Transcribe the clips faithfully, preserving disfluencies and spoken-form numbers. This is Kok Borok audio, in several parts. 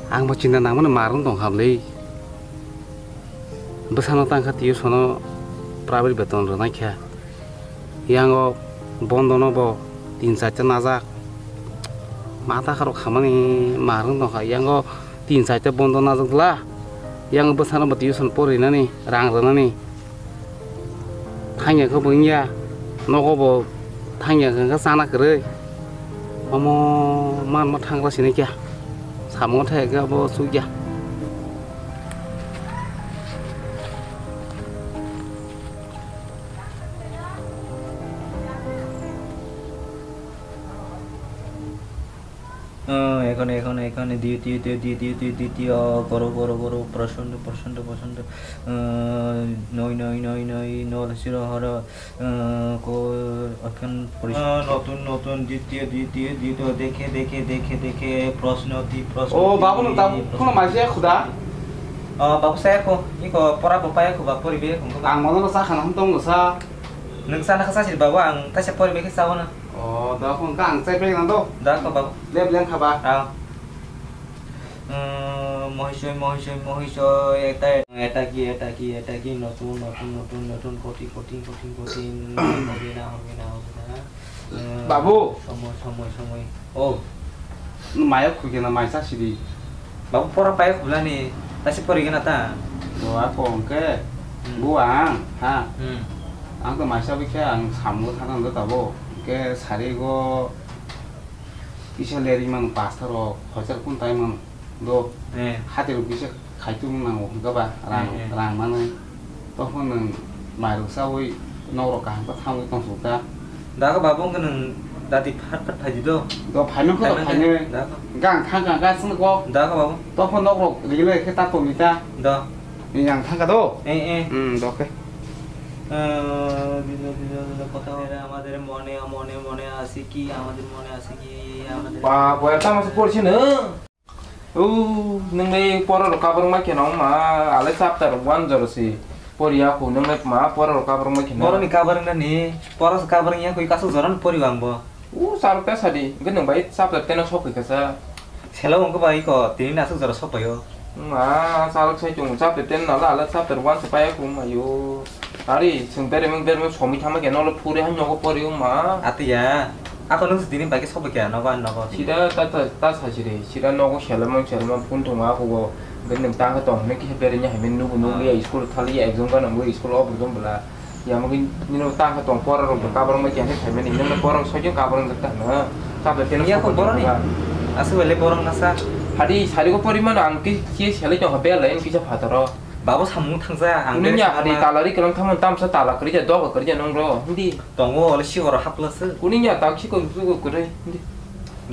Ang bo chinta nangmani marwng tong kha bwlwi. Bwsano tang kha tuition-o private beton rwnai kha. Yango bondo no bo tin charta najak. Mata kharo khamani marwng tong kha. Yango tin charta bondo najak la. Yango bwsano bo tuition porinani rang rwnani. Thangya khe bo wngya, nogo bo thangya khe chana kwrwi. Omo manma thangla sini kya. Samung thai khe abo chukya. আহ, এখানে, এখানে, এখানে, দ্বিতীয়, দ্বিতীয়, দ্বিতীয়, দ্বিতীয়, করো, করো, করো, প্রচণ্ড, প্রচণ্ড, প্রচণ্ড, আহ, নয়, নয়, নয়, নয়, নরসিংহ হর, আহ, কো-, এখন পরিচ-, আহ, নতুন, নতুন, দ্বিতীয়, দ্বিতীয়, দ্বিতীয়, দেখে, দেখে, দেখে, দেখে, প্রশ্ন, দ্বি-, প্রশ্ন, O, babu, nung tabuk phano maisa ya khuda? O, babu, saya ko, iko, pora bo paya ko, ba, pori be ko, ang mono sa khana hum tong sa. Nung sa na kasa sir, babu, ang ta se pori be ke sa na. O, da phone ka ang chai pe na do. Da ko, babu. Lep leng khaba. Ah. উম, মহিষই, মহিষই, মহিষই, এটা, এটা কি, এটা কি, এটা কি, নতুন, নতুন, নতুন, নতুন, কঠিন, কঠিন, কঠিন, কঠিন, হবে না, হবে না, হবে না। উম, Babu! সময়, সময়, সময়। Oh. Nwng maya khukena maisa sidi. Babu, pora pai khulani, tasi pori gana ta? O, ako hwnkhe, Hmm. Bo ang, ha? Hmm. Ang to maisa bikhe ang samungo thangna hwnkhe tabo. Hwnkhe sarigo kisa lerwi mano, pastor rok, hoichar kun tai mano. Do, Eh. Hati rok kisa khaitung nango hwnkhe ba, rang, Eh, eh. Rang manwi. Tokho nwng mairok chaui nokrok kaham khe thangwi tongsuk ta. Da khe babu wngkhe nwng dati phat phat phaidi do. Do phaimang khe Phaimang khe, phaimang. Da khe. Gang thang gang ga sini kok. Da khe babu. Tokho nokrok rigile khe ta tongwi ta. Da. Ni yang thang ka do. Eh, eh. Hmm, do khe. আহ, বিভিন্ন, বিভিন্ন, বিভিন্ন কথা হবে। আমাদের মনে, মনে, মনে আছে কি? আমাদের মনে আছে কি? আমাদের Ba, boya tamo se porsi no. O, nwng le pora rok kabang ma khe no ma, ale chapter one jora se pori ya khu, nwng le ma pora rok kabang ma khe no. Borok ni kabang na ni, pora se kabang ya khu, kasu jora no pori ang bo. O, sar ta sadi, hwnkhe nwng bai chapter ten o sok khe kasa. Selo wngkhe bai ko, tini nasu jora sok bai o. Ma, salak sai chung chapter ten nala, ala chapter one se paya kum ayo. Ari, sung bere mung bere mung somi thama ke nolo phuri han nyogo pori ma. Atiya, ako nung tini bai ke sok bai ke nogo an nogo. Sida ta ta ta sa sire, sida nogo selamon selamon phun thung ako go. Gandem tang ka tong ne ki bere nya hemen nugu nugu ya school thali ya exam ka nang school obur jom bela. Yamugwi nino tang khe tong pora rok bo kabang ma khe phaimani, nino pora rok soi khe kabang rok ta hwno. Tablet khe Iya sok ko khe borok ni. Ba. Aswk bai le borok nasa. Hadi sari ko pori mano ang ki ki selai tong ha bel lai kisa phataro. Babo samung thangsa ang Kuning bel ya sana. Hadi talari kwlang thamon tamsa tala kwrwi ja doga kwrwi ja nong ro. Hindi. Tongo ole si oro haplasa. Kuning ya tak si ko su ko kwrwi. Hindi.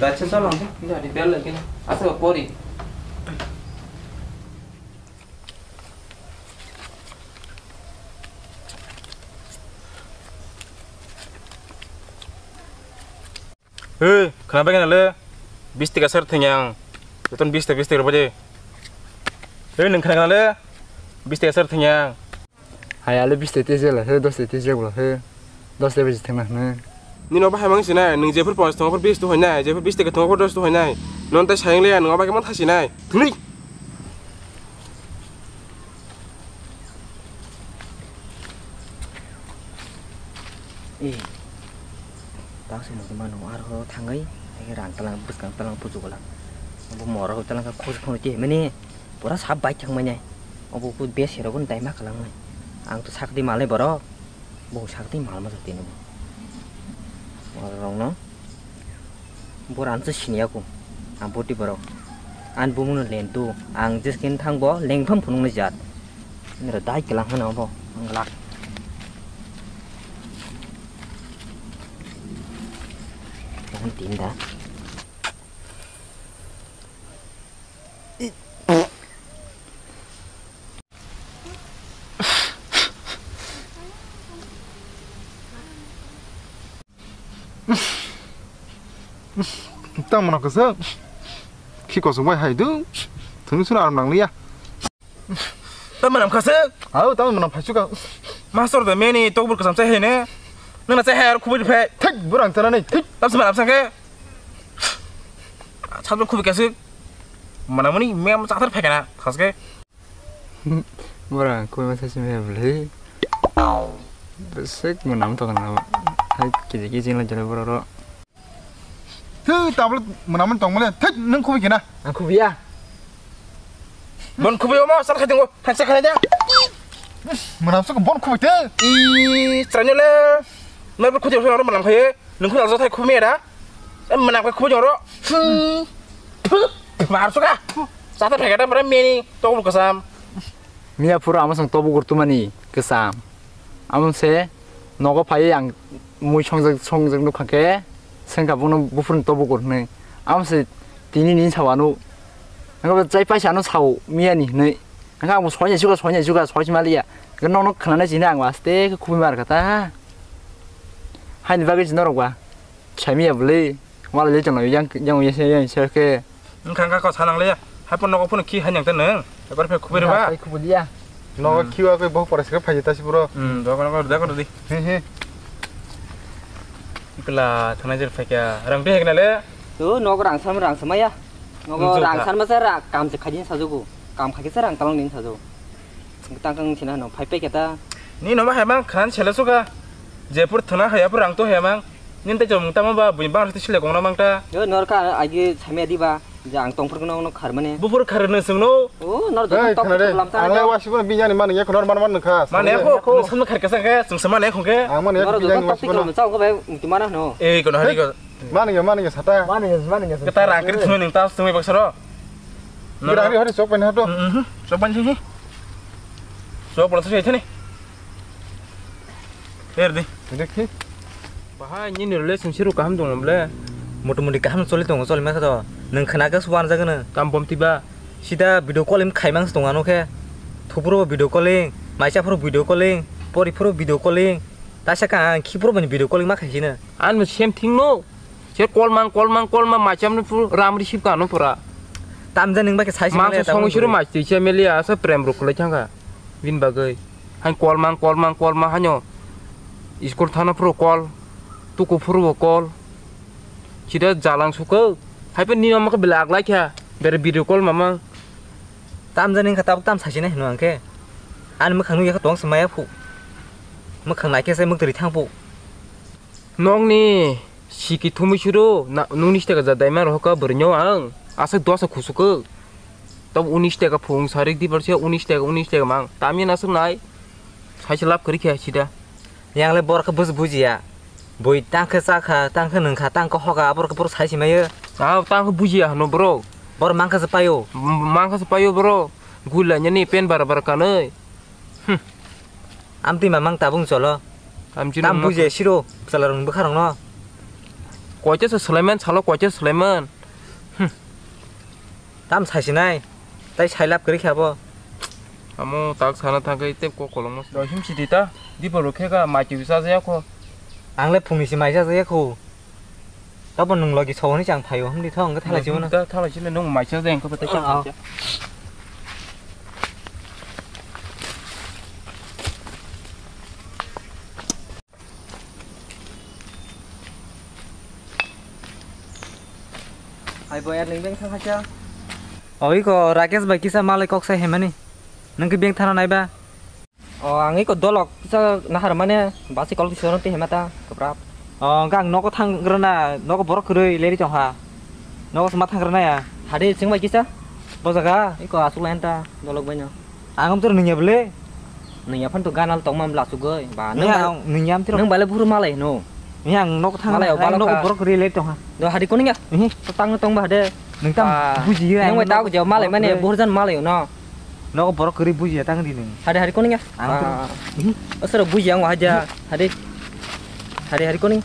Dacha chalo. Hindi hadi bel lai khe. Aswk pori. He, khwnabai khe nale, bis taka sar thengya ang. Joton bis taka, bis taka rwbaide. He, nwng khwna khe nale, bis taka sar thengya ang. Hai, ale bis taka tejak la, he, dos taka tejak la, he. Dos taka besi thengna hwnwi. Nini obo hai mangsi nai, nwng jephuru ponchas tongo, phuru bis tu hoi nai, jephuru bis taka tongo, phuru dos tu hoi nai. Non tai sayang le, nwng obo khe man thasi nai. Thwngwi. Eh, tak se nukgwi mano, aro thangwi, hai khe rang talang, bwskang talang, puju golang. Bo mora talang kha, khoj khoj twi mani, pura sap bai thangmani. Obo ku bes rok dai ma kalang nai. Ang to sakti malai borok. Bo sakti mal ma jatini bo. Oro rong no. Bor ang se sini aku. Ang boti borok. Ang bumung no lentu. Ang jeskin thang bo lengtham phunung ni jat. Nero dai kelang hano bo. Ang lak. Ang tinda. Tang mano kasa. Khi kosong bai hai du. Thung sura aram nang liya. Tang mano kasa. Au tang mano phachuka. Master da meni tokbur kasam sai hai ne. Nang na sai hai ar khubui phai. Thik burang tara nei. Thik. Tam se maram sangke. Sabjak khubui kasik. Mwnamani mem chathar phaikana, khaske. Bora, koi masa simi bwlai. Besek mwnam to kana. Hai kiji kiji la jalo bora ro. Thu tablet mwnam tong mole. Thik nung khubi kena. Ang khubiya. Bon khubi omo sal khai tongo. Thak sa khai da. Mwnam sok bon khubi te. I stranyole. Nai bo khuti ro mwnam khai. Nung khuna jothai khumi da. Em, mwnam khe khubui jong ro. Hmm. Phu. Mar suka. Sata phega da mara meni. Tok bu kasam. Miya phuru amo song tobu gur tumani kasam. Amo se nogo phai ang mui songjak songjak nukha khe sengkha bono buphurni tobu gur hwnwi. Amo se tini ni sawanu. Ang chai paisa no sao miya ni hwnwi. Ang ang sonya suka sonya suka soi maliya. Nono khana jina ang aste khubui mar kha ta. Haini bagwi jina rok ba. Saimiya bwlwi, wala le chwngno yang, yang, yang, yang, yang, se khe. Wngkha, wngkha, kok sanang le, haphano nogo phano khi hai nang ta nwng, ekbar phe khubui rwba. Hai khubui liya. Nogo khiwa khe boh pore se khe phai ta si bro. Hmm, dogo, dogo, dogo, di. He, he. Ikla thanai jer phai kya, rang de hekna le. To nogo rang sam, rang samaya. Nogo rang san masa ra, kam se khajin sajugo. Kam khake se rang talang din sajugo. Tang kang sina no phai peketa. Ni no ma hai mang khan sele suka. Jepur thana hai apur ang to hai mang. Nin te chom tamo ba bui bang sile kong na mang ta. Yo nor ka agi samya di ba. Ja ang tong phur no no khar mane. Bupur khar no sung no. O nor do. Hey, tong khana de. Ang le wasi bo binyani man ya khonor man man kha. Man ya ko ko sum khar ka sa ka sum sama ne khong ke. Ang man ya binyani wasi bo. Sa ko ba mutu mana no. Ei kono hari ko. Mani ya, mani ya sata. Mani ya, mani ya. Kita rang kiri sung ning ta sung baksa ro. Kira hari hari sok pen hato. Mhm. Sok ban sih. Sok pala sih sini. Ter di. Dekhi. Bahai nini relationship kaham dong ble. Moto moti kaham choli tongo choli masa to. Nang khana ka suan jaga na. Kam bom tiba. Sida video calling khai mang tong ano khe. Thupuro video calling, maisa phuro video calling, pori phuro video calling. Tasa ka ang khipuro bani video calling ma khai sina. An mo same thing no. Se call mang, call mang, call mang, macham no phu ram receive ka no pura. Tam ja ning ba ke sai sima le ta song suru mach ti che meli asa prem ruk le changa. Bin bagai. Han call mang, call mang, call mang hanyo. School thana phuru call. Tuku phuru call. Chida jalang suka. Hai pe ni ma ka belak lai kya. Bere video call mamang. Tam ja ning ka tabuk tam sai sina hino ang ke. An mukhang nu ya ka tong sama ya phu. Mukhang nai ke sai muk teri thang phu. Nokni siki thumui suru, na, nungni siteka ja daima rohoka bwrwino ang, aswk dosa khusuku. Tab unis taka phung sarik di barsia unis taka, unis taka mang. Tamni naswk nai, saisa lab kwrwi khe sida. Yang le borok khe buj-, bujiya. Bui tang khe cha kha, tang khe nung kha, tang khe hoga, borok khe borok sai si maiyo. Ah, tang khe bujiya hano borok. Borok mang khe se paio. M-, mang khe se paio borok. Gula nyani pen bara bara kanwi. Hmm. Amtwi mamang tabung cholo. Amchino tam buje siro, bwsala rong bwkha rong no. Koite se Sulaiman, salo koite Sulaiman. Hmm. Tam saisinai, tai sailap kiri kha bo. Amo tak sana thangkai tep ko kolong mas. Dohim sidi ta, di boro khe ga mai twi sa ya ko. Ang le phungni si mai sa ya ko. Tabo nwng logi sogoni chang phaio, hwnwi thong, wngkha thalai chimano. Thalai chimano, nwng maisa jeng khe bwtwi chang. Hai boyar nwng beng thang khacha. Oi ko Rakesh bai kisa malai kok sai hemani. Nwng khe beng thana naiba. O, ang iko dolok kisa nahar mane basi kol kisa tei hema ta kwprap. O, hwnkhe ang nogo thang rwna, nogo borok kwrwi leri tong kha. Nogo se ma thang rwna ya. Hade chwng bai kisa? Bo jaga? Iko aswk lai ta dolok bai no. Ang amtwrwng nungya bwle? Nungya phan to ganal tong mam bla sugoi. Ba, nung bai, nungya amtwrwng. Nung bai le buru malai hino. Ni ang nogo thang malai o, nogo balok kha. Borok kwrwi leri tong kha. Do hade kono ya? Tang tong ba hade. Nung tam bujiya. Nung bai ta bujiya malai mane buru jan malai no. Nogo borok kwrwi bujiya tang di nung. Hari hari kono ya? Ang tu. Ah. Asara bujiya ang haja. Hari. Hari hari kono.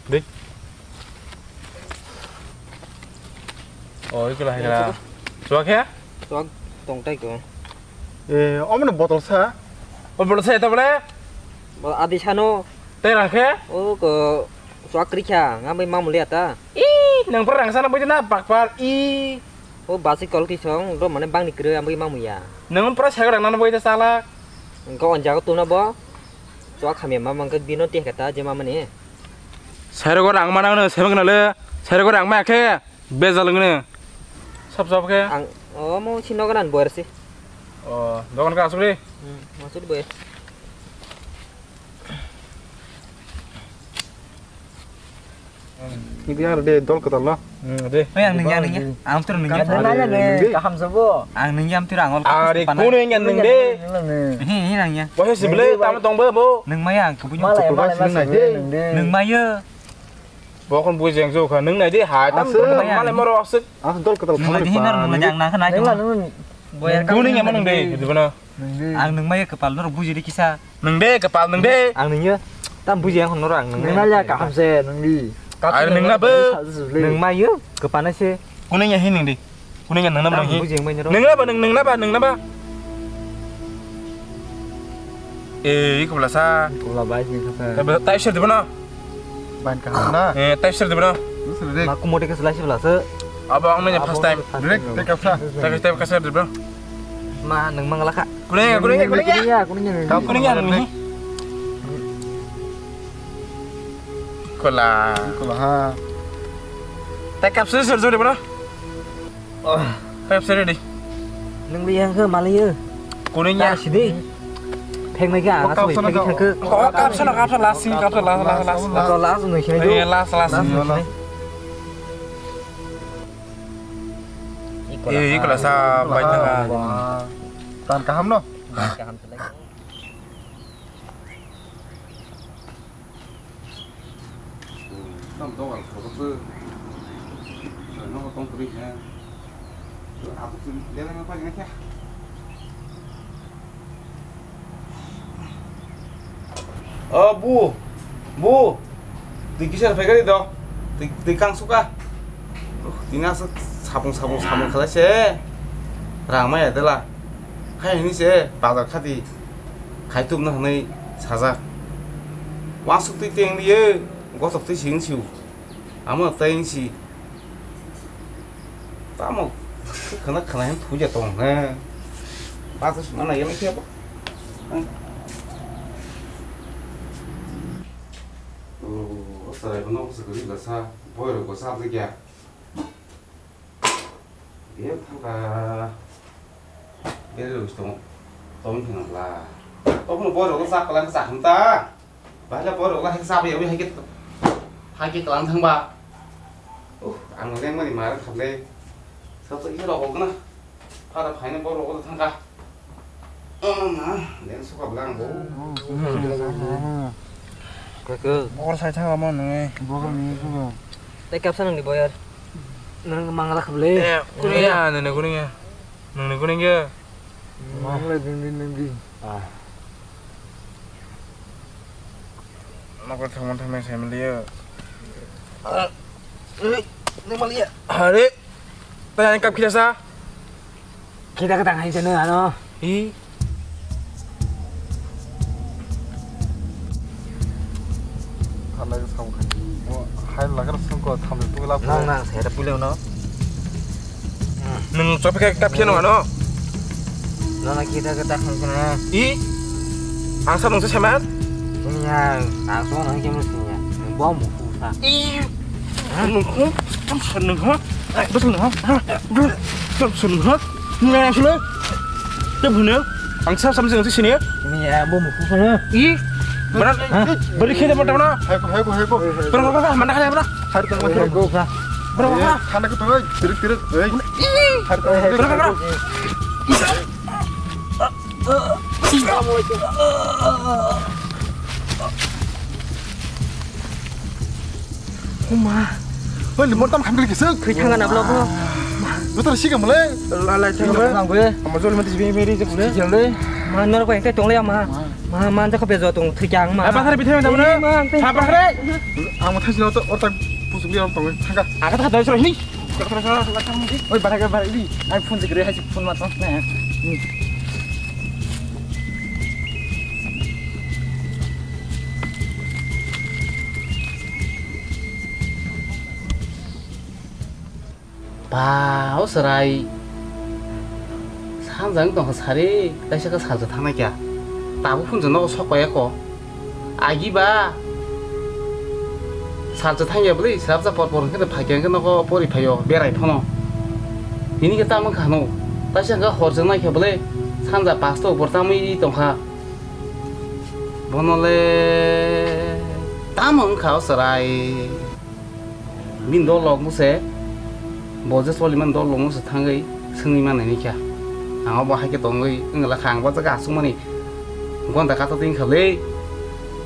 Dei. Oh, ikla hai kala. Chuak ya? Chuak tong tai ko. Eh, omo no botol sa? O botol sa eta bole? Bo adi sano. Tei rang khe? O ko chuak kri kha, ngambai mamuli ata. Ih, nang par rang sana bai na bakpar. Ih. O basi kol kisong do mane bangni kwrwi amwi mamuya. Nang pura sagra nang bai ta sala. Engko on jago tuna bo. Chwa khamya ma mangka bino te kata je ma mani. Sairo go rang manang no sebak nale. Sairo go rang ma khe bejal ngne. Sab sab khe. Ang o mo sino ganan boyar si. O dogan ka asuk ri. Hmm, masuk boyar. Ibi ar de dol kwtal no. Hmm, de. Oi, ang nungya, nungya. Ang tur nungya. Kaham sabo. Ang nungya, am tur ang ol. Are, kuno yang nung de. He, he, nungya. Wah, si bele, tam tong be, bo. Nung maya, ang kubu. Malai, malai, nung maya. Bo kon bui jeng jo kha, nung nai de, ha, tam tong, malai moro asuk. Ang dol kwtal. Nung nai de, nung nai de, ang nang kha nai. Kuno yang manung de, di bana. Ang nung maya kwpal norok buji di kisa. Nung de kwpal nung de. Ang nungya. Tam buji ang norok ang nung. Nung naya kaham se nung di. Ar nung na bo. Nung maya kwpana se. Kuning ya hin nung di. Kuning ya nung na bo nung hin. Nung na ba nung nung na ba nung na ba. Eh, ikobla sa. Ikobla bai ni kata. Tai ser di bana. Ban kaham na? Eh, type sir de bro. Lu sir de. Ma kumo de ke selai sibla se. Abo ang nanya first time. Direct take up sa. Take take ka sir de bro. Ma nang mangala kha. Kuning ya, kuning ya, kuning ya. Kuning ya, kuning ya. Kuning ya, kuning ya. Kola. Kola ha. Take up sir sir de bro. Oh, Pepsi ready. Nung liya khe maliya. Kuning ya. Sidi. Phek mai kha, asli phek kha. Oh, kapsa na, kapsa last sini, kapsa last, last, last. Kapsa last nung sini. Eh, last, last. Eh, ikola sa bai thanga. Tan kaham no? Tan kaham selai. Tam dogan khorokse. Nogo tong kwrwi khe. Atuk chwng leleng ma pagina khe. O bu, bu. Twi kisa phaikari do. Twi, twi kang suka. Tini aswk sapung, sapung, sapung khalai se. Rang maya dela. Hai hini se bazar khati. Khaitukna hwnwi sajak. Uansuk twi teng liyo, gothok twi si wngsi o. Amo tei wngsi. Tamo khwna khwna hin thuja tong he. Basa sima na yeleng khe bo. O sarai bono bwswk kwrwi bwsa, boirok bwsa abdi kya. Biyang thangkha. Bere rok tong, tong phano bla. Tong phano boy rok sa kwlang sa hwn ta. Bahai la boy rok la sa bai bai hai ke, hai ke kwlang thang ba. Uh, ang leng mani mar khap le. Sa to ise rok na. Pada phai na boy rok thang ka. Oh ma, leng su ka blang bo. Kaka. Bor sai thang ma nang. Bor ni su. Te kap sa nang di boy yar. Nang mangala khap le. Eh, kuning ya, nene kuning ya. Nang ne kuning ya. Mang le ding ding ding ding. Ah. Nokol thangma thangma sai maliya. Ah. Eh, ne maliya. Are. Tanya kap kita sa. Kita kita ngai jana ano. Hi. Thalai sam khai. Hai lagar sangko thamle pula pula. Nang nang sai da pula no. Nung chopika kapkhe no ano. Nana kita kita khang khana. I. Ang sa nungsa seman. Ini ya, ang so nang kemu sini ya. Bom musa. I. Nung ko tam sa nung ha. Bas nung ha. Tam sa nung ha. Nung ya sule. Te bune. Ang sa sam sing sini. Ini ya bom musa sana. I. Mana? Beri kita mana mana. Hai ko hai ko hai ko. Mana mana mana mana. Hai ko hai ko. Bro, eh, khana ko tong, tirik, tirik, eh. Ih, bro, bro. Oma. Oi, limon tam khamri kisik. Khui thanga na bro, bro. Butar sika male. Lalai thang ba. Nang be. Ama jol mati jibi meri je kule. Jol de. Ma nor ko engke tong le ama. Ma, ma, jaka bejo tong, thwi kyang ma. Eh, pasar bithai ma, tamne? Eh, ma, ang tei. Sapra kre. Ang mo thasi no to, orta pusuk li ong tong, thangka. Aga ta doi sro hini. Oi, bara ga bara di. Ai phone de gre, hai phone ma to. Ba, o chwrai. Sanja wng tongkha sari, kaisa khe salsa thangnai kha. Tabuk phunsa nogo sok paiya kho. Agi ba. Salsa thangya bwlwi, salsa por por hwnkhe phai khe nogo pori phaio, berai phano. Tini khe tamo khano. Kaisa khe hor chwng nai khe bwlwi, sanja pasta upor tamwi tongkha. Bono le tamo wngkha o chwrai. Bini dol rok buse, bo je soliman dol rok buse thangwi swngwi manai kha. Ang bo hai khe tongwi wngla kha, ang bo jaga aswk mani gonda kata twi wngkha le.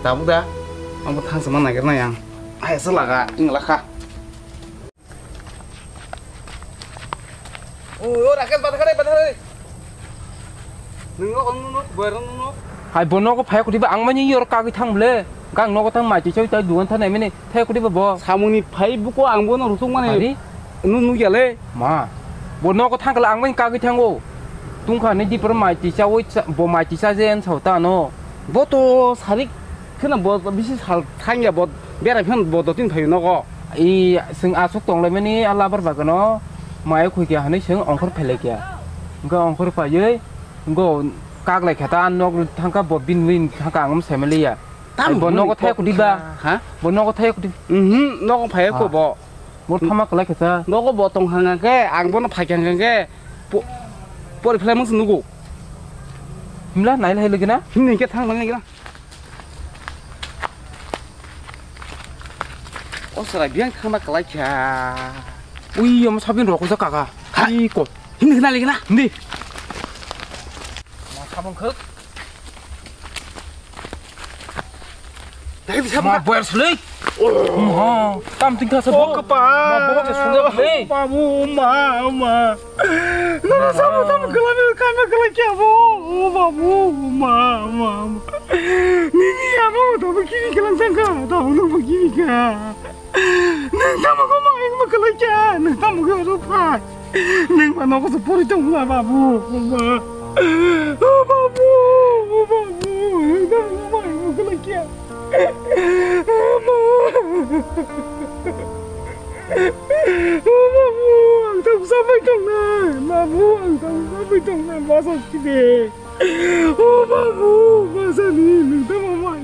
Tabuk da, ang bo thangsa man nai kha nai ang. Hai se laga wngla kha. O, o, Rakesh, bata kare, bata kare. Nwng nok, nwng nok, boyar nwng nok. Hai, bo nogo phai kuti ba, ang mani yor kagwi thang ble. Gang nogo thang mai tichai tai dugan thang nai mani, thai kuti ba bo. Samungni phai buko ang bono rutung mani. Hari? Nu, nu ya le. Ma. Bo nogo thang kala ang mani kagwi thango. Tungkha ni dipor mai ticha oi cha, bo mai ticha je en sao ta no. Bo to sarik khena bo bisi sal thangya bo. Berai phano bo dottin phaio nogo. I, chwng aswk tonglaimani a labar bagano mai khoi kya hinwi chwng ongkhor phailai kya. Hwnkhe ongkhor phaiwi, hwnkhe kaklai khe ta nok thangkha bo bini win thangkha ang saimanliya. Tam bo nogo thai kudi ba? Ha? Bo nogo thai kudi? Mhm, nogo phai ko bo. Bo thama kalai khe ta. Nogo bo tong hanga khe ang bono phai kha hanga khe po-, pori phlai mung nugo. Himla nai lai lagi na? Himni khe thang nang na. O chwrai biyang thangna kwlai kha. Ui, omo sabin rok kisa kaka. Ha? Ui, ko. Hindi khna ligna. Hindi. Ma sabon khak. Dai bisa ma buka. Boyar suli. Oh. Ma, tam tingkha sa bo. Oh, kepala. Ma bo ke suli. Babu, ma, ma. Nana sama sama kelana kana kela kya bo? Oh, babu, ma, ma, ma. Nini amo tabu kini kelang sangka, tabu nungba kini ka. Nang tamo ko ma yang ma kela kya, nang tamo ko rupa. Nang ma noko sa pori tong ma babu, ma. Oh, babu, oh, babu, nang tamo ko ma yang ma kela kya. Ma. Mamu, ang tang samai tongnai. Mamu, ang tang samai tongnai. Masa kide. O mamu, masa ni, nang tamo mai.